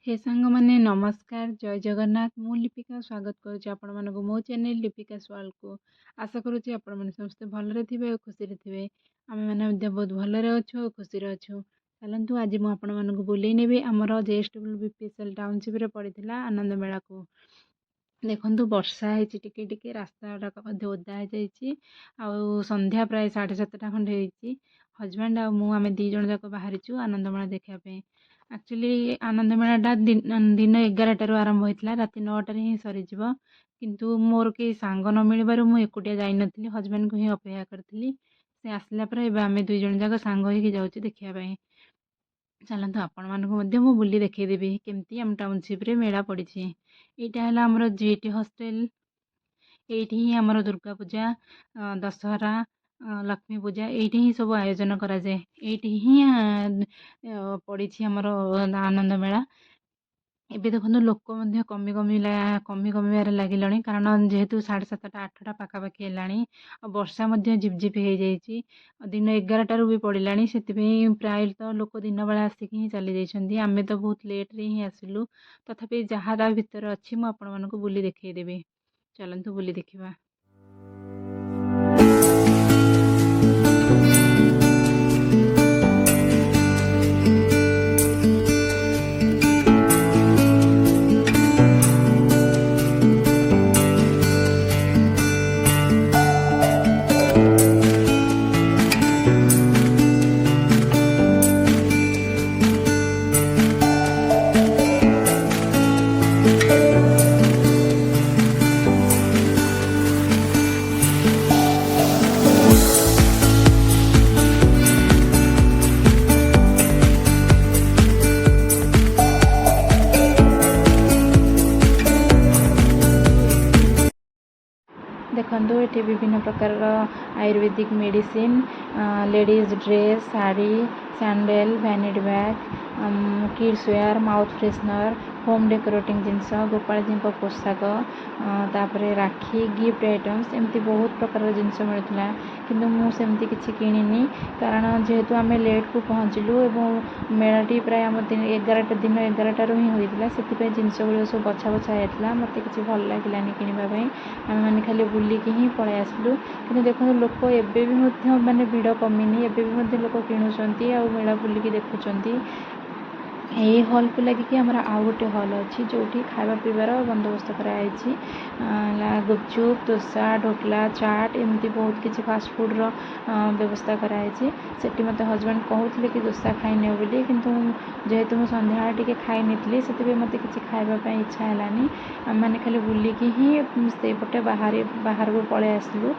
ହେ ସାଙ୍ଗମାନେ ନମସ୍କାର, ଜୟ ଜଗନ୍ନାଥ। ମୁଁ ଲିପିକା ସ୍ୱାଗତ କରୁଛି ଆପଣମାନଙ୍କୁ ମୋ ଚ୍ୟାନେଲ୍ ଲିପିକାସ୍ ୱାର୍ଲଡ଼କୁ। ଆଶା କରୁଛି ଆପଣମାନେ ସମସ୍ତେ ଭଲରେ ଥିବେ ଆଉ ଖୁସିରେ ଥିବେ। ଆମେମାନେ ମଧ୍ୟ ବହୁତ ଭଲରେ ଅଛୁ ଆଉ ଖୁସିରେ ଅଛୁ। ଚାଲନ୍ତୁ, ଆଜି ମୁଁ ଆପଣମାନଙ୍କୁ ବୁଲେଇ ନେବି ଆମର ଜେଏସ୍ଡବ୍ଲ୍ୟୁ ବିପିଏସ୍ଏଲ୍ ଟାଉନସିପ୍ରେ ପଡ଼ିଥିଲା ଆନନ୍ଦ ମେଳାକୁ। ଦେଖନ୍ତୁ, ବର୍ଷା ହେଇଛି ଟିକେ ଟିକେ, ରାସ୍ତା ଗୁଡ଼ାକ ମଧ୍ୟ ଓଦା ହେଇଯାଇଛି ଆଉ ସନ୍ଧ୍ୟା ପ୍ରାୟ 7:30 ଖଣ୍ଡେ ହେଇଛି। ହଜବେଣ୍ଡ ଆଉ ମୁଁ, ଆମେ ଦୁଇ ଜଣ ଯାକ ବାହାରିଛୁ ଆନନ୍ଦ ମେଳା ଦେଖିବା ପାଇଁ। ଆକ୍ଚୁଆଲି ଆନନ୍ଦ ମେଳାଟା ଦିନ 11ଟାରୁ ଆରମ୍ଭ ହୋଇଥିଲା, ରାତି 9ଟାରେ ହିଁ ସରିଯିବ। କିନ୍ତୁ ମୋର କେହି ସାଙ୍ଗ ନ ମିଳିବାରୁ ମୁଁ ଏକୁଟିଆ ଯାଇନଥିଲି, ହଜବେଣ୍ଡକୁ ହିଁ ଅପେକ୍ଷା କରିଥିଲି। ସେ ଆସିଲା ପରେ ଏବେ ଆମେ ଦୁଇ ଜଣ ଯାକ ସାଙ୍ଗ ହେଇକି ଯାଉଛୁ ଦେଖିବା ପାଇଁ। ଚାଲନ୍ତୁ, ଆପଣମାନଙ୍କୁ ମଧ୍ୟ ମୁଁ ବୁଲି ଦେଖେଇଦେବି କେମିତି ଆମ ଟାଉନସିପ୍ରେ ମେଳା ପଡ଼ିଛି। ଏଇଟା ହେଲା ଆମର ଜିଟି ହଷ୍ଟେଲ। ଏଇଠି ହିଁ ଆମର ଦୁର୍ଗା ପୂଜା, ଦଶହରା, ଲକ୍ଷ୍ମୀ ପୂଜା ଏଇଠି ହିଁ ସବୁ ଆୟୋଜନ କରାଯାଏ। ଏଇଠି ହିଁ ପଡ଼ିଛି ଆମର ଆନନ୍ଦ ମେଳା। ଏବେ ଦେଖନ୍ତୁ, ଲୋକ ମଧ୍ୟ କମି କମିବାରେ ଲାଗିଲାଣି, କାରଣ ଯେହେତୁ 7:30, 8ଟା ପାଖାପାଖି ହେଲାଣି ଆଉ ବର୍ଷା ମଧ୍ୟ ଝିପଝିପି ହେଇଯାଇଛି ଆଉ ଦିନ 11ଟାରୁ ବି ପଡ଼ିଲାଣି। ସେଥିପାଇଁ ପ୍ରାୟତଃ ଲୋକ ଦିନବେଳା ଆସିକି ହିଁ ଚାଲି ଯାଇଛନ୍ତି। ଆମେ ତ ବହୁତ ଲେଟ୍ରେ ହିଁ ଆସିଲୁ। ତଥାପି ଯାହା ତା ଭିତରେ ଅଛି, ମୁଁ ଆପଣମାନଙ୍କୁ ବୁଲି ଦେଖେଇଦେବି। ଚାଲନ୍ତୁ, ବୁଲି ଦେଖିବା। ଦେଖନ୍ତୁ, ଏଠି ବିଭିନ୍ନ ପ୍ରକାରର ଆୟୁର୍ବେଦିକ ମେଡ଼ିସିନ, ଲେଡ଼ିଜ୍ ଡ୍ରେସ୍, ଶାଢ଼ୀ, sandal, vanity bag, kids wear, mouth freshener, home decorating ଜିନିଷ, ଗୋପାଳଜୀଙ୍କ ପୋଷାକ, ତାପରେ ରାକ୍ଷୀ, ଗିଫ୍ଟ ଆଇଟମ୍ସ, ଏମିତି ବହୁତ ପ୍ରକାରର ଜିନିଷ ମିଳୁଥିଲା। କିନ୍ତୁ ମୁଁ ସେମିତି କିଛି କିଣିନି, କାରଣ ଯେହେତୁ ଆମେ ଲେଟ୍କୁ ପହଞ୍ଚିଲୁ ଏବଂ ମେଳାଟି ପ୍ରାୟ ଆମ ଦିନ 11ଟାରୁ ହିଁ ହୋଇଥିଲା, ସେଥିପାଇଁ ଜିନିଷ ଗୁଡ଼ିକ ସବୁ ବଛା ବଛା ହେଇଥିଲା। ମୋତେ କିଛି ଭଲ ଲାଗିଲାନି କିଣିବା ପାଇଁ। ଆମେମାନେ ଖାଲି ବୁଲିକି ହିଁ ପଳେଇ ଆସିଲୁ। କିନ୍ତୁ ଦେଖନ୍ତୁ, ଲୋକ ଏବେ ବି ମଧ୍ୟ ମାନେ ଭିଡ଼ କମିନି। ଏବେ ବି ମଧ୍ୟ ଲୋକ କିଣୁଛନ୍ତି ଆଉ ମେଳା ବୁଲିକି ଦେଖୁଛନ୍ତି। ଏଇ ହଲ୍କୁ ଲାଗିକି ଆମର ଆଉ ଗୋଟେ ହଲ୍ ଅଛି, ଯେଉଁଠି ଖାଇବା ପିଇବାର ବନ୍ଦୋବସ୍ତ କରାଯାଇଛି। ହେଲା ଗୁପଚୁପ୍, ଦୋସା, ଢୋକଲା, ଚାଟ୍, ଏମିତି ବହୁତ କିଛି ଫାଷ୍ଟଫୁଡ଼ର ବ୍ୟବସ୍ଥା କରାଯାଇଛି ସେଠି। ମୋତେ ହଜବେଣ୍ଡ କହୁଥିଲେ କି ଦୋସା ଖାଇନିଅ ବୋଲି, କିନ୍ତୁ ଯେହେତୁ ମୁଁ ସନ୍ଧ୍ୟାବେଳେ ଟିକେ ଖାଇନେଇଥିଲି, ସେଥିପାଇଁ ମୋତେ କିଛି ଖାଇବା ପାଇଁ ଇଚ୍ଛା ହେଲାନି। ଆମେମାନେ ଖାଲି ବୁଲିକି ହିଁ ସେଇପଟେ ବାହାରକୁ ପଳେଇ ଆସିଲୁ।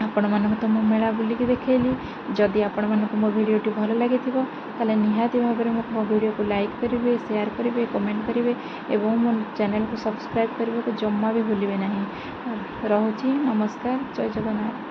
ଆପଣମାନଙ୍କୁ ତ ମୁଁ ମେଳା ବୁଲିକି ଦେଖେଇଲି। ଯଦି ଆପଣମାନଙ୍କୁ ମୋ ଭିଡ଼ିଓଟି ଭଲ ଲାଗିଥିବ, ତାହେଲେ ନିହାତି ଭାବରେ ମୋ ଭିଡ଼ିଓକୁ ଲାଇକ୍ କରିବେ, ସେୟାର କରିବେ, କମେଣ୍ଟ କରିବେ ଏବଂ ମୋ ଚ୍ୟାନେଲକୁ ସବସ୍କ୍ରାଇବ୍ କରିବାକୁ ଜମା ବି ଭୁଲିବେ ନାହିଁ। ରହୁଛି, ନମସ୍କାର, ଜୟ ଜଗନ୍ନାଥ।